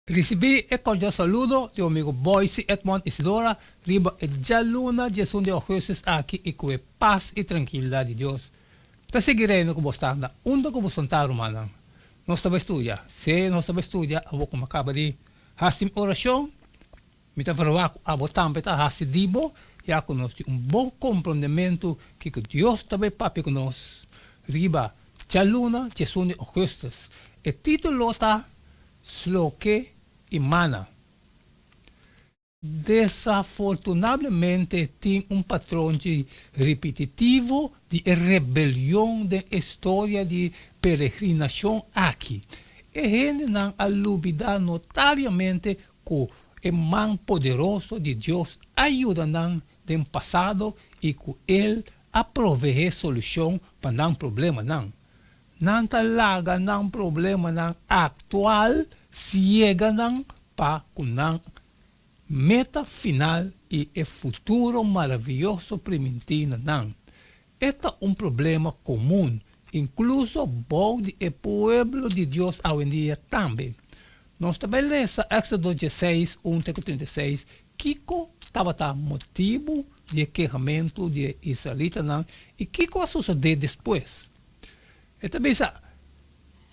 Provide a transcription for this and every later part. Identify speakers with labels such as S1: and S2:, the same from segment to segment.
S1: Risibí e kordial saludo di bo amigo Boyce Edmond Isidora riba e djaluna 11 di ougùstùs aki i ku e pas i trankilidat di Dios ta sigui reina ku bo sta na unda ku bo santá rumannan. Nos ta bai studia, sí nos ta bai studia awor ku mi a kaba di hasi mi orashon. Mi ta verwagt ku abo tambe ta hasi di bo, ya ku nos tin un bon komprondementu kiko Dios ta bai papia ku nos riba djaluna 11 di ougùstùs. E título ta Sloke i Mana. Desafortunablemente tin un patronchi ripititivo di e rebelion den e storia di peregrinashon aki. E hendenan a lubidá notariamente ku e man poderoso di Dios a yuda nan den pasado i ku el a proveé solushon pa nan problemanan. Nan ta laga nan problemanan aktual siega nan pa ku nan meta final i e futuro maravioso primintí na nan. E ta un problema komun, inkluso bou di e pueblo di Dios awendia tambe. Nos ta bai lesa Éksodo 16, 1 te ku 36, kiko tabata motibu di e kehamentu di e israelitanan i kiko a sosodé despues. E ta bisa,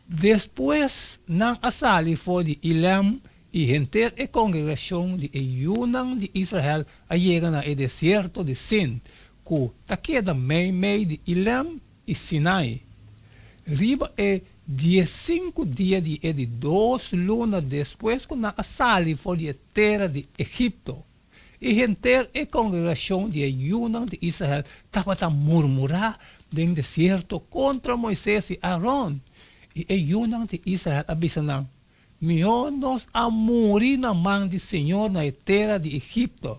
S1: Despues nan a sali for di Ilem i henter e kongregashon di e yunan di Israel a yega na e desierto di Sin, ku ta keda meimei di Ilem i Sinai. Riba e diesinku dia di e di dos luna despues ku nan a sali for di e tera di Egipto. I henter e kongregashon di e yunan di Israel tabata murmurá den desierto kontra Moises i Aron. I e yunan di Israel a bisa nan, Mihó nos a muri na man di señor na e tera di Egipto,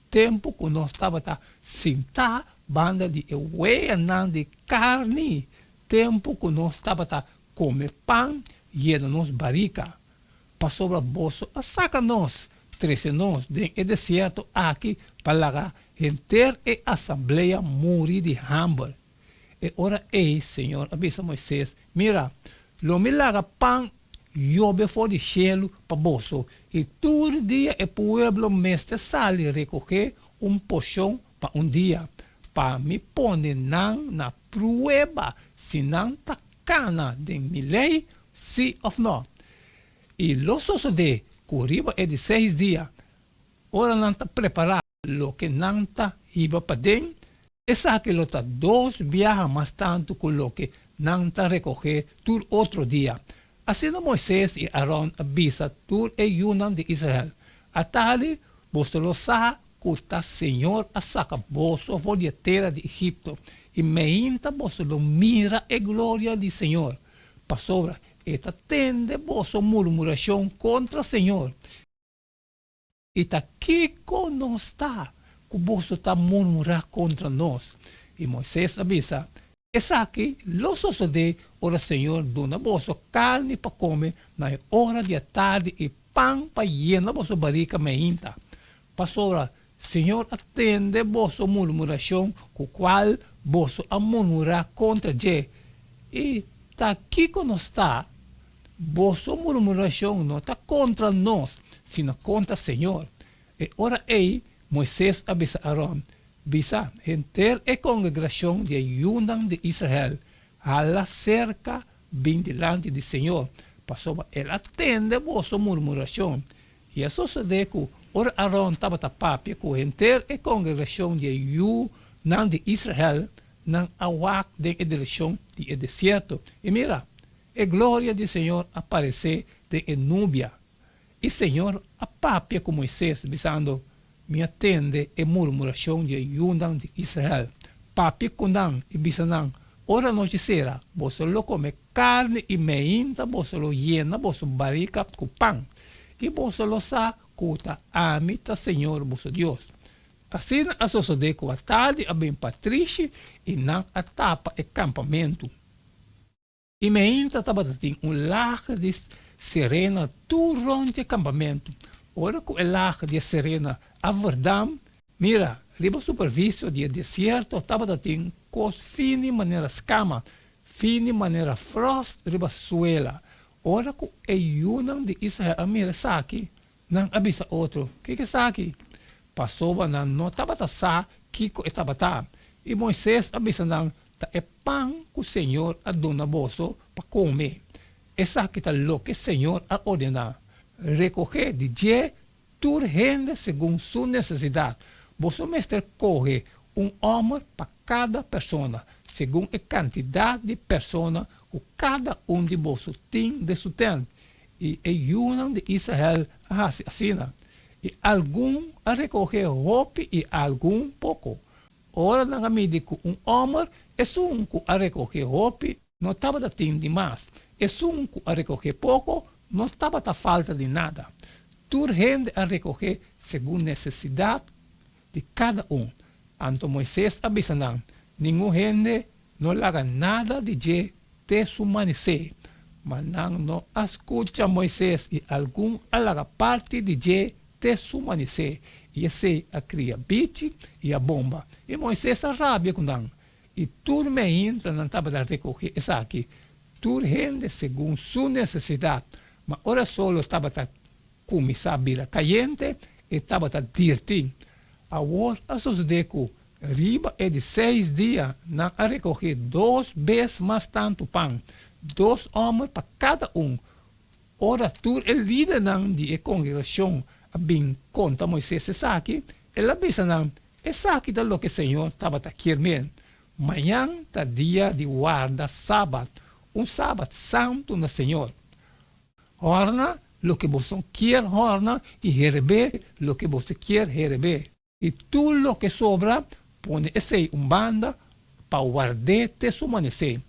S1: tempu ku nos tabata sintá banda di e weanan di karni, tempu ku nos tabata kome pan yena nos barika. Pasobra boso a saka nos, trese nos den e desierto aki pa laga henter e asamblea muri di hamber. E ora ei señor a bisa Moises, Mira, lo mi laga pan yobe for di shelu pa boso, i tur dia e pueblo mester sali rekohé un porshon pa un dia, pa mi pone nan na prueba si nan ta kana den mi lei Sí òf nò. I lo sosodé ku riba e di seis dia, ora nan ta prepará loke nan ta hiba paden, esaki lo ta dos biaha mas tantu ku loke nan ta rekohé tur otro dia. Asina Moises i Aron a bisa tur e yunan di Israel, Atali boso lo sa ku ta señor a saka boso for di e tera di Egipto, i meinta boso lo mira e gloria di señor. Pasobra e ta tende boso murmurashon kontra Señor. I ta kiko nos ta ku boso ta murmurá kontra nos? I Moises a bisa, Esaki lo sosodé ora Señor duna boso karni pa kome na e ora di atardi i pan pa yena boso barika meinta. Pasobra Señor a tende boso murmurashon ku kual boso a murmurá kontra dje. I ta kiko nos ta? Boso murmurashon no ta kontra nos, sino kontra Señor. E ora ei Moises a bisa Aron, Bisa henter e kongregrashon di e yunan di Israel, Hala serka bin dilanti di Señor, pasobra el a tende boso murmurashon. I a sosodé ku ora Aron tabata papia ku henter e kongregashon di e yunan di Israel, nan a wak den e direkshon di e desierto, i mira, e gloria di señor a paresé den e nubia. I señor a papia ku Moises, bisando, Mi a tende e murmurashon di e yunan di Israel. Papia ku nan i bisa nan, Ora nochi sera, boso lo kome karni i meinta boso lo yena boso barika ku pan, i boso lo sa ku ta ami ta señor boso Dios. Asina a sosodé ku atardi a bin patrishi i nan a tapa e kampamentu. I meinta tabata tin un lager di serena tur rònt di e kampamentu. Ora ku e lager di e serena a verdam, mira, riba superfisio di e desierto tabata tin kos fini manera skama, fini manera fròst riba suela. Ora ku e yunan di Israel a mira esaki, nan a bisa otro, Kiko esaki? Pasobra nan no tabata sa kiko e tabata. I Moises a bisa nan, Ta e pan ku señor a duna boso pa kome. Esaki ta loke señor a ordená, Rekohé di dje tur hende segun su nesesidat. Boso mester kohe un hòmber pa kada persona, segun e kantidat di persona ku kada un di boso tin den su tènt. I e yunan di Israel a hasi asina. I algun a rekohé hopi i algun poko. Ora nan a midi ku un hòmber, esun ku a rekohé hopi no tabata tin di mas, esun ku a rekohé poko no tabata falta di nada. Tur hende a rekohé segun nesesidat di kada un. Anto Moises a bisa nan, Ningun hende no laga nada di dje te su manisé. Ma nan no a skucha Moises i algun a laga parti di dje te su manisé, i esei a kria bichi i a bomba. I Moises a rabia ku nan. I tur meinta nan tabata rekohé esaki, tur hende segun su nesesidat. Ma ora solo tabata kuminsá bira kayente, e tabata dirti. Awor a sosodé ku riba e di seis dia nan a rekohé dos bes mas tantu pan, dos hòmber pa kada un. Ora tur e lidernan di e kongregashon a bin konta Moises esaki, el a bisa nan, Esaki ta loke señor tabata kier men, Mañan ta dia di warda sabat, un sabat santu na señor. Hòrna loke boso kier hòrna i herebé loke boso kier herebé. I tur loke sobra, pone esei un banda pa ward'é te su manesé.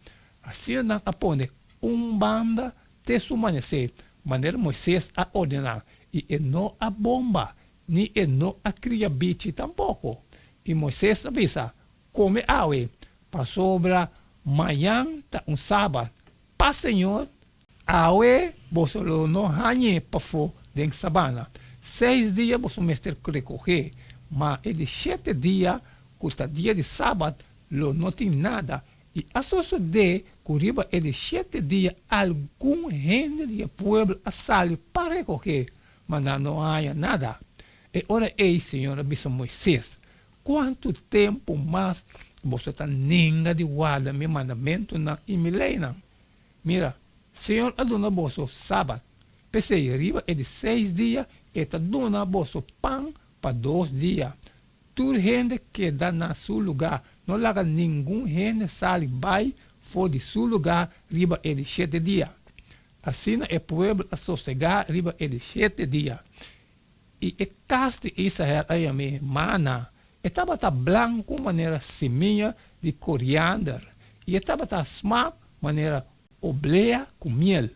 S1: Asina nan a pone un banda te su manesé, manera Moises a ordená, i e no a bomba, ni e no a kria bichi tampoko. I Moises a bisa, Kome awe, pasobra mañan ta un sabat pa Señor. Awe boso lo no hañ'é pafó den sabana. Seis dia boso mester rekohé, ma e di shete dia, ku ta dia di sabat, lo no tin nada. I a sosodé ku riba e di shete dia algun hende di e pueblo a sali pa rekohé, ma nan no a haña nada. E ora ei Señor a bisa Moises, Kuantu tempu mas boso ta nenga di warda mi mandamentunan i mi leinan? Mira, Señor a duna boso Sabat, p'esei riba e di seis dia e ta duna boso pan pa dos dia. Tur hende keda na su lugá, no laga ningun hende sali bai for di su lugá riba e di shete dia. Asina e pueblo a sosegá riba e di shete dia. I e kas di Israel a yam'é mana. E tabata blanku manera simia di koriander, i e tabata smak manera oblea ku miel.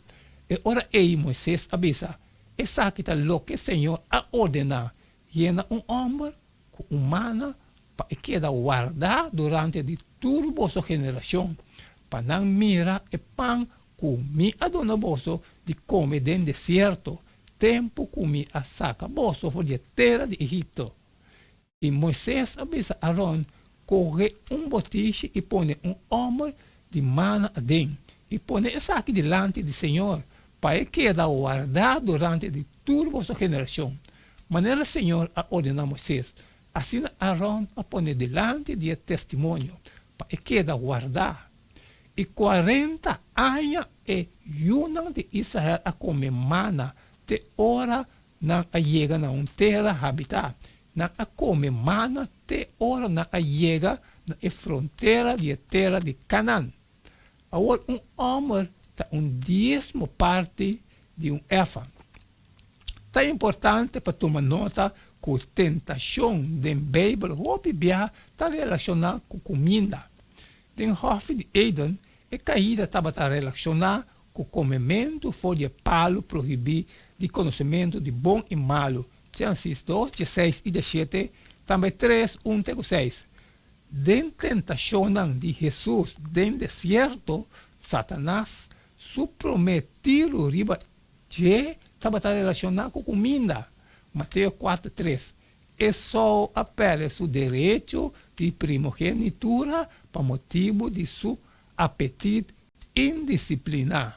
S1: E ora ei Moises a bisa, Esaki ta loke señor a ordená, Yena un hòmber ku un mana pa e keda wardá durante di tur boso generashon, pa nan mira e pan ku mi a duna boso di kome den desierto, tempu ku mi a saka boso for di e tera di Egipto. I Moises a bisa Aron, Kohe un botishi i pone un hòmber di mana aden, i pone esaki dilanti di señor, pa e keda wardá durante di tur boso generashon. Manera señor a ordená Moises, asina Aron a pone dilanti di e Testimonio, pa e keda wardá. I kuarenta aña e yunan di Israel a kome mana te ora nan a yega na un tera habitá. Nan a kome mana te ora nan a yega na e frontera di e tera di Kanan. Awor un hòmber ta un diesmo parti di un efa. Ta importante pa tuma nota ku tentashon den Beibel hopi biaha ta relashoná ku kuminda. Den Hòfi di Eden, e kaida tabata relashoná ku komementu for di e palu prohibí di konosementu di bon i malu, Génesis dos, dieseis i diesshete, tambe tres, un te ku seis. Den tentashonnan di Hesus den desierto, Satanas su promé tiru riba dje tabata relashoná ku kuminda, Mateo kuater, tres. Esou a pèrdè su derecho di primogenitura pa motibu di su apetit indisipliná.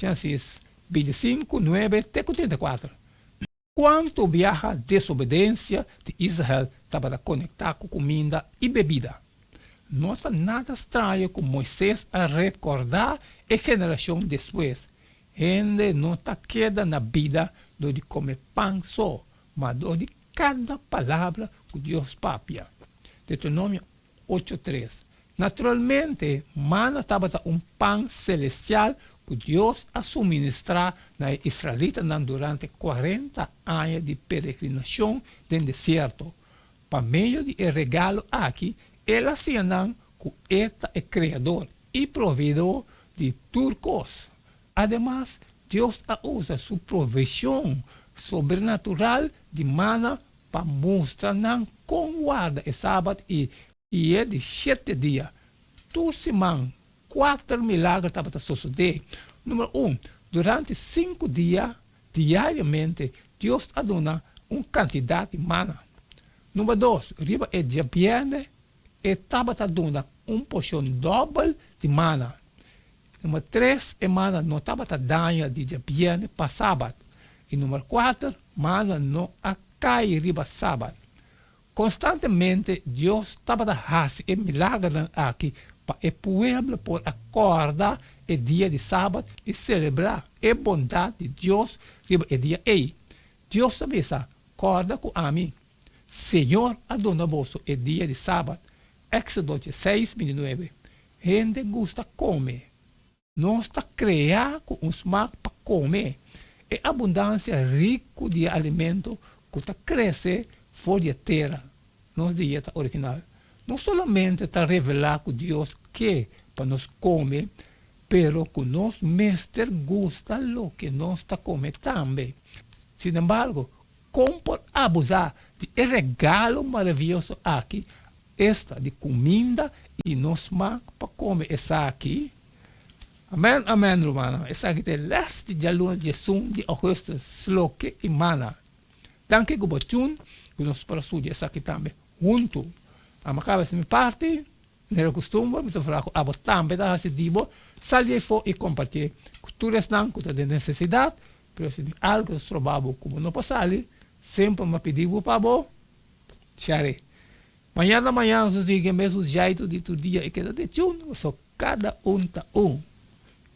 S1: Génesis 25, 9 te ku 34. Kuantu biaha desobedensia di Israel tabata konektá ku kuminda i bebida? No ta nada straño ku Moises a rekordá e generashon despues, Hende no ta keda na bida dor di kome pan so, ma dor di kada palabra ku Dios papia. Deuteronomio 8, 3. Naturalmente, mana tabata un pan selestial ku Dios a suministrá na e israelitanan durante kuarenta aña di peregrinashon den desierto. Pa medio di e regalo aki, el a siña nan ku e ta e Kreador i Proveedor di tur kos. Ademas, Dios a usa su provishon sobrenatural di mana pa mustra nan kon warda e Sabat i i e di shete dia. Tur siman, kuater milager tabata sosodé. Numero un, durante sinku dia, diariamente, Dios a duna un kantidat di mana. Numero dos, riba e djabièrnè e tabata duna un porshon dòbel di mana. Numero tres, e mana no tabata daña di djabièrnè pa sabat. I numero kuater, mana no a kai riba sabat. Konstantemente Dios tabata hasi e milagernan aki pa e pueblo por a kòrda e dia di sabat i selebrá e bondat di Dios riba e dia ei. Dios ta bisa, Kòrda ku ami, Señor a duna boso e dia di sabat. Éksodo dieseis, bintinuebe. Hende gusta kome. Nos ta kreá ku un smak pa kome. E abundansia riku di e alimento ku ta krese for di e tera, nos dieta original, no solamente ta revelá ku Dios ke pa nos kome, pero ku nos mester gusta loke nos ta kome tambe. Sinembargo, kon por abusá di e regalo maravioso aki, esta di kuminda i nos smak pa kome esaki? Amen amen rumannan, esaki ta e les di djaluna diesun di augustus, sloke i mana. Danki ku bo tune ku nos por a studia esaki tambe huntu. Amo a kaba mi parti, manera kustumber mi ta fala ku abo tambe ta hasi di bo, sali afó i kompartié ku tur esnan ku ta den nesesidat, pero si tin algu ta stroba bo ku bo no por sali, semper mi a pidi bo pa bo share. Mañana mañana nos ta sigui e mesun jaitu di tur dia i keda te tune, pasobra kada un ta un.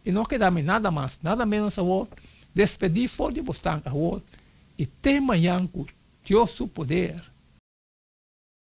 S1: I no keda mi nada mas, nada menos awor, despedí for di bosnan awor i te mañan ku Dios su poder.